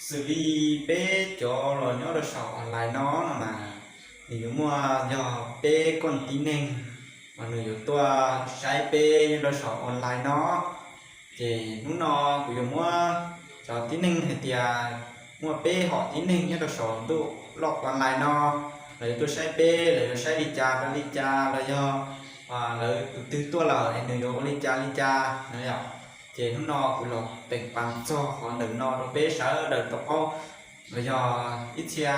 Xws li peb cov los nyob rau saum online no no mas, nws yuav muaj yog peb koj tib neeg uas nws yuav tuaj saib peb nyob rau saum online no. Ces hnub no kuv yuav muab cov tib neeg hais tias muaj peb hom tib neeg nyob rau saum ntuj loj online no, lawv yuav tuaj saib peb, lawv yuav saib li cas rau li cas los yog lawv tus twg tuaj lawm es nws yuav ua li cas li cas no yom. Ces hnub no kuv los peem pas txog qhov ntawm no rau peb sawv daws tau paub, los yog ib txhia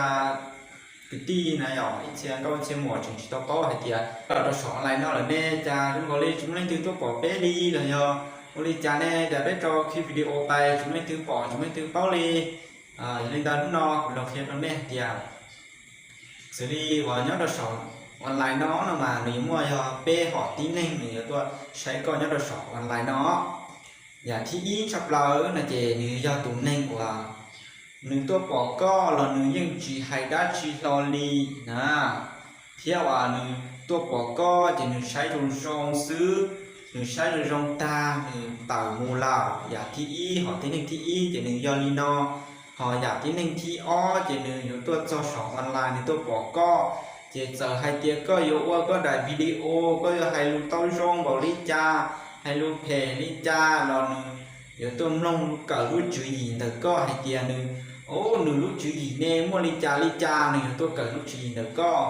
kwv tij na yom, ib txhia nkauj ib txhia muam tseem tsis tau paub hais tias los rau saum online no lawm ne, cas zoo nkaus li tsis muaj leej twg tuaj pom peb li los yog ua li cas ne, cas peb rau ki video pais tsis muaj leej twg pom tsis muaj leej twg paub li. Yog li ntawd hnub no kuv los qhia rau nej hais tias xws li uas nyob rau saum online no no mas nws yuav muaj yog peb hom tib neeg nws yuav tuaj saib koj nyob rau saum online no. Yam thib ib tshaj plaws no ces nws yog tus neeg uas nws tuaj pom koj los nws yeej tsis hais dab tsi hlo li na, thiab uas nws tuaj pom koj ces nws saib zoo zoo xwb, nws saib zoo zoo tag nws tawm mus lawm. Yam thib ib, hom tib neeg thib ib ces nws yog li no. Ho yam tib neeg thib ob ces nws yuav tuaj txog saum online nws tuaj pom koj, ces txawm hais tias koj yuav ua koj daim video, koj yuav hais lus tau zoo npaum li cas, hais lus phem li cas los nws yuav tuaj mloog kawm lub tswv yim ntawm koj hais tias nws, o, nws lub tswv yim ne muaj li cas li cas, nws yuav tuaj kawm lub tswv yim ntawm koj.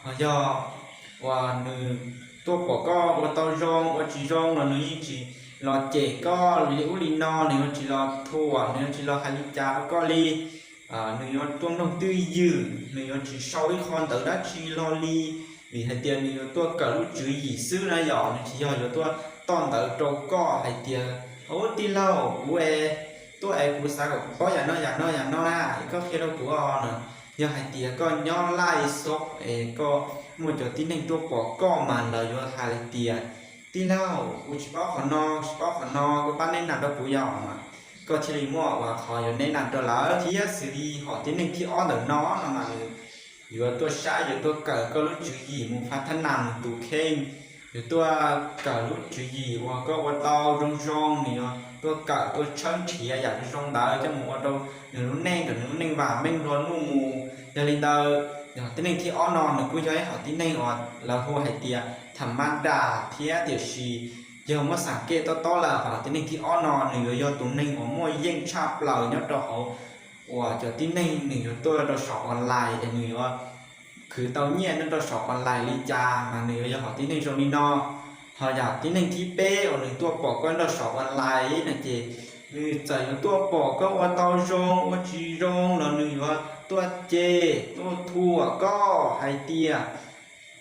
Ho yog uas nws tuaj pom koj ua tau zoo ua tsis zoo los nws yeej tsis los cem koj li ub li no, nws yuav tsis los thuam, nws yuav tsis los hais li cas rau koj li. Nws yuav tuaj mloog twj ywm, nws yuav tsis sau ib qho ntawv dab tsi hlo li, vim hais tias nws yuav tuaj kawm lub tswv yim xwb na yom, nws tsis yog yuav tuaj toj ntawv rau koj hais tias, ub, tij laug, kuv es tuaj es kuv xav kom kuv paub yam no yam no yam no na, es koj qhia rau kuv os no. Yog hais tias koj nyob laij xov es koj muaj cov tib neeg tuaj pom koj mas lawv yuav hais tias, tij laug, kuv tsis paub qhov no tsis paub qhov no, koj pab neb nam rau kuv yom. Koj thiaj li muaj uas qhov yuav neb nam rau lawv. Thiab xws li hom tib neeg thib ob ntawm no no mas nws yuav tuaj saib, yuav tuaj kawm koj lub tswv yim mus phav thab nas mus tus kheej, yuav tuaj kawm lub tswv yim uas koj ua tau zoo zoo, nws yuav tuaj kawm tuaj tshawb nrhiav yam zoo zoo ntawd coj mus ua rau nws lub neej kom nws lub neej vam meej nplua nuj mus. Yog li ntawd, tib neeg thib ob no nws kuj yog ib hom tib neeg uas lawv hu hais tias tham mab dam thiab, tiam sis yog muab xam kej tob tob lawm hom tib neeg thib ob no nws yuav yog tus neeg uas muaj yeej tshaj plaws nyob rau hauv uas cov tib neeg nws yuav tuaj rau saum online es nws yuav khwv tau nyiaj nyob rau saum online li cas mas nws yuav yog hom tib neeg zoo li no. Ho yam tib neeg thib peb uas nws tuaj pom koj nyob rau saum online no ces nws txawm yuav tuaj pom koj ua tau zoo ua tsis zoo los nws yuav tuaj cem tuaj thuam koj hais tias,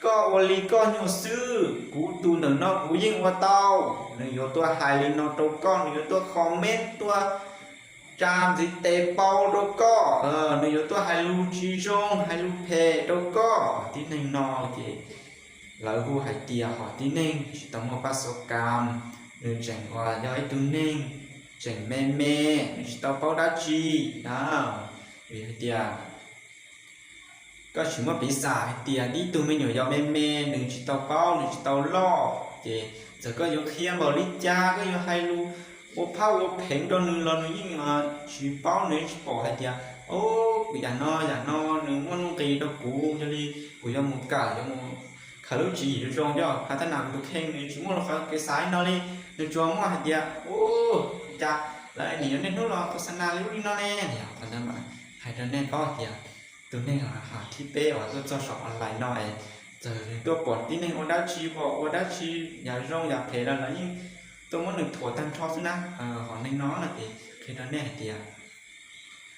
koj ua li koj nyuag xwb, kuv tus ntawm no kuv yeej ua tau. Nws yuav tuaj hais li no rau koj, nws yuav tuaj comment tuaj tsa ntxiv tes paub rau koj, nws yuav tuaj hais lus tsis zoo hais lus phem rau koj. Tib neeg no ces lawv hu hais tias hom tib neeg tsis tau muaj pab xov kam, nws tseem uas yog ib tug neeg tseem me me, nws tsis tau paub dab tsi na. Vim hais tias koj tsis muaj piv xam hais tias tib tug me nyuam yaus me me, nws tsis tau paub, nws tsis tau loj, ces txawm koj yuav qhia npaum li cas, koj yuav hais lus ua phab ua pheev rau nws los nws yeej tsis paub, nws yeej tsis pom hais tias, o, kuv yam no yam no nws muaj nuj nqis rau kuv, yog li kuv yuav mus kawm, yuav mus khaws lub tswv yim zoo zoo coj phav thab nas kuv tus kheej. Nws tsis muaj lub qhov kev xav li no li, nws tsuas muaj hais tias, u, cas lawv nim yuav niaj hnub los khos xa nas li ub li no ne. Qhov ntawd mas hais rau nej paub tias tus neeg thib peb uas tuaj txog saum online no es txawm nws tuaj pom tib neeg ua dab tsi, pom ua dab tsi yam zoo yam phem los lawv yeej tuaj muab nws thuam tag nrho xwb na. Hom neeg no no ces qhia rau nej hais tias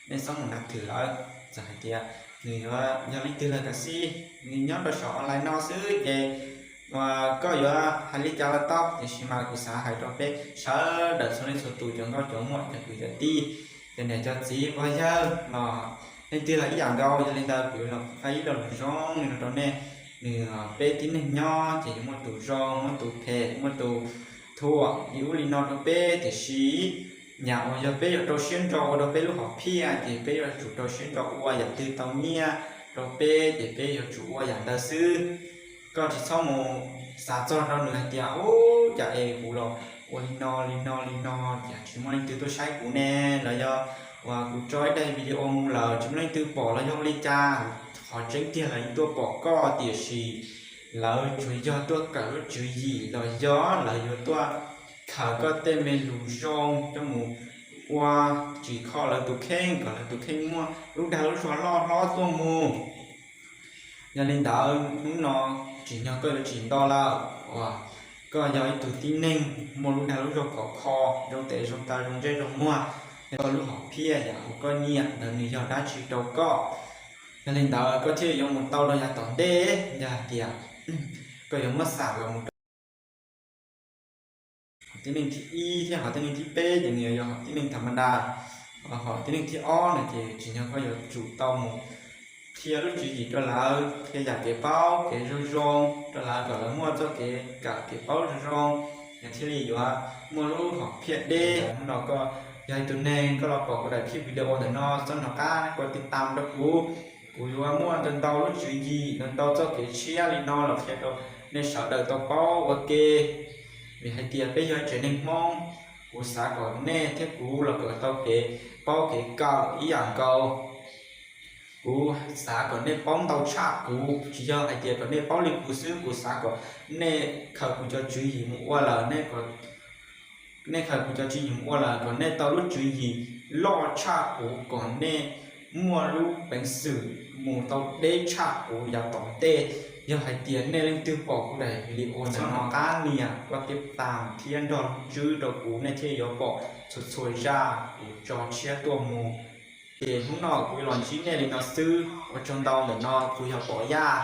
nej txhob mus nav thwm lawv. Txawm hais tias nws yuav yog leej twg los kav xij, nws nyob rau saum online no xwb ces koj yuav hais li cas los tau, tiam sis mas kuv xav hais rau peb sawv daws txhua leej txhua tus, cov nkauj cov muam, cov kwv cov tij, cov niam cov txiv pog yawg los leej twg los ib yam nkaus. Yog li ntawd kuv yuav los faib ib lo lus zoo li no rau nej. Nws peb tib neeg nyob ces yuav muaj tus zoo, muaj tus phem, muaj tus thuam li ub li no rau peb, tiam sis yam uas yog peb yuav rau siab ntso ua rau peb lub hom phiaj ces peb yuav tsum rau siab ntso ua, yam twg tau nyiaj rau peb ces peb yuav tsum ua yam ntawd xwb. Koj tsis txhob mus xav txog rau nws hais tias, u, cas es kuv los ua li no li no li no, cas tsis muaj leej twg tuaj saib kuv ne? Los yog uas kuv tso ib daim video mus lawm tsis muaj leej twg pom los yog ua li cas? Qhov tseeb tiag lawv yeej tuaj pom koj, tiam sis lawv tsuas yog tuaj kawm lub tswv yim los yog lawv yuav tuaj khaws koj tej me lus zoo coj mus ua tsis kho lawv tus kheej, kom lawv tus kheej muaj lub dag lub zog loj hlob tuaj mus. Yog li ntawd hnub no tsim nyog koj yuav tsis nto lawm uas koj yog ib tug tib neeg muaj lub dag lub zog khov kho, zoo tes zoo taw zoo ntsej zoo muag, koj lub hom phiaj yam uas koj nyiam ntawd nws yog dab tsi rau koj. Yog li ntawd koj thiaj yuav mus tau rau yav tom ntej. Yog hais tias koj yuav muab xam los mus rau hom tib neeg thib ib thiab hom tib neeg thib peb ces nws yuav yog hom tib neeg tham ma das. Hom tib neeg thib ob no ces tsim nyog koj yuav tsum tau mus qhia lub tswv yim rau lawv, qhia yam kev paub kev zoo zoo rau lawv kom lawv muaj txoj kev kawm kev paub zoo zoo, yog thiaj li yuav muaj lub hom phiaj deb. Hnub no koj yog ib tug neeg koj los pom kuv daim clip video ntawm no txhob hnov qab koj tiv tam rau kuv. Kuv yuav muaj ntau ntau lub tswv yim, ntau ntau txoj kev tshiab li no los qhia rau nej sawv daws tau paub ua ke. Vim hais tias peb yog tsev neeg Hmoob, kuv xav kom nej thiab kuv los kawm tau kev paub kev kawm ib yam nkaus. Kuv xav kom nej paub ntau tshaj kuv, tsis yog hais tias kom nej paub li kuv xwb, kuv xav kom nej khaws kuv cov tswv yim mus ua lawm, nej khaws kuv cov tswv yim mus ua lawm kom nej tau lub tswv yim loj tshaj kuv, kom nej muaj lub peev xwm mus tau deb tshaj kuv yav tom ntej. Yog hais tias nej leej twg pom kuv daim video ntawm no, qab nias koj tiv tam thiab nrog ntswb rau kuv, nej thiaj yuav pom txhua txhua zaj kuv tso tshiab tuaj mus. Ces hnub no kuv yuav los ntsib nej li no xwb, ua tsaug ntau. Ntawm no kuv yog Pom Yaj.